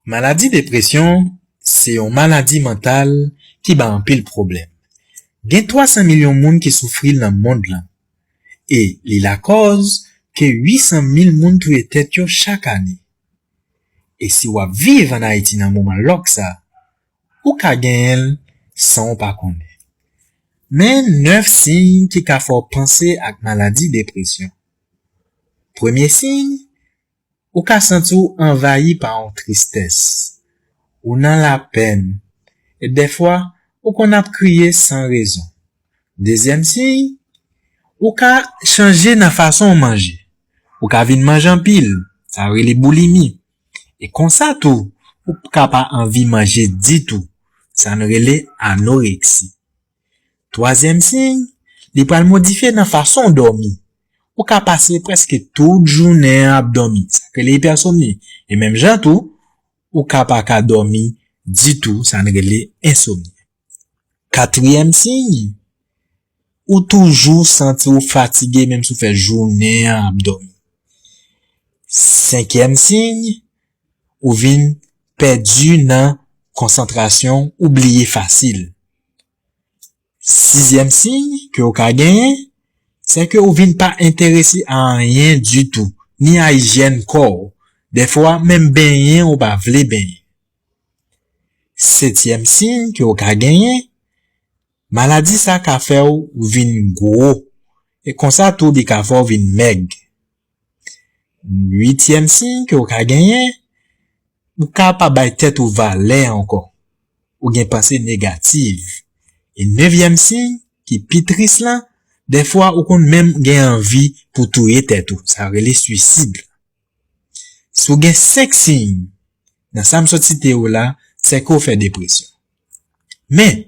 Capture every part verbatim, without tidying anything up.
Maladi depresyon se yon maladi mantal ki bay anpil pwoblèm. Gen twa san milyon moun ki soufri l nan mond lan, e li lakòz ke uit san mil moun touye tèt yo chak ane. E si w ap viv ann Ayiti nan moman lòk sa, ou ka genyen l san w pa konnen. Men nèf siy ki ka fè w panse ak maladi depresyon. Premye siy, ou ka santi w anvayi pa yon tristès. Ou nan lapèn, e dèfwa, ou konn ap kriye san rezon. Dezyèm siy, ou ka chanje nan fason w manje. Ou ka vin manje anpil, sa yo rele boulimi. E konsa tou, ou ka pa anvi manje ditou, sa nou rele anoreksi. Twazyèm siy, li pral modifye nan fason w dòmi. Ou ka pase prèske tout jounen an ap dòmi, sa k rele ipèsomni. E menm jan tou, ou ka pa ka dòmi ditou, sa n rele ensomni. Katriyèm siy, ou toujou santi w fatige menm si w fè jounen an ap dòmi. Senkyèm siy, ou vin pèdi nan konsantrasyon, ou bliye fasil. Sizyèm siy ke w ka genyen, se ke ou vin pa enterese a anyen ditou, ni a ijyèn kò w. Dèfwa, menm benyen ou pa vle benyen. Setyèm siy ke w ka genyen, maladi sa ka fè w vin gwo, e konsa tou li ka fè w vin mèg. Uityèm siy ke w ka genyen, ou ka pa bay tèt ou valè ankò. Ou gen panse negatif. E nevyèm siy, ki pi tris lan, dèfwa ou konn menm gen anvi pou touye tèt ou. Sa rele swisid. Si w gen senk siy nan sa m sot site yo la, se ke w fè depresyon. Men,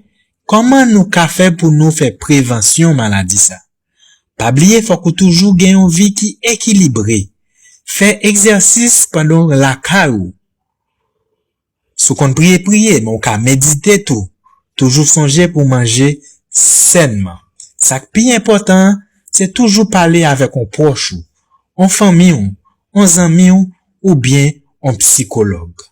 kòman nou ka fè pou nou fè prevansyon maladi sa? Pa bliye, fòk ou toujou gen yon vi ki ekilibre. Fè egzèsis pandan w lakay ou. Si w konn priye, priye, men w ka medite tou. Toujou sonje pou w manje sènman. Sa k pi enpòtan an, se toujou pale avèk yon pwòch ou, yon fanmi w, yon zanmi w, oubyen yon psikològ.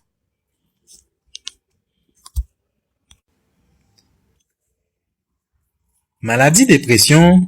Maladi depresyon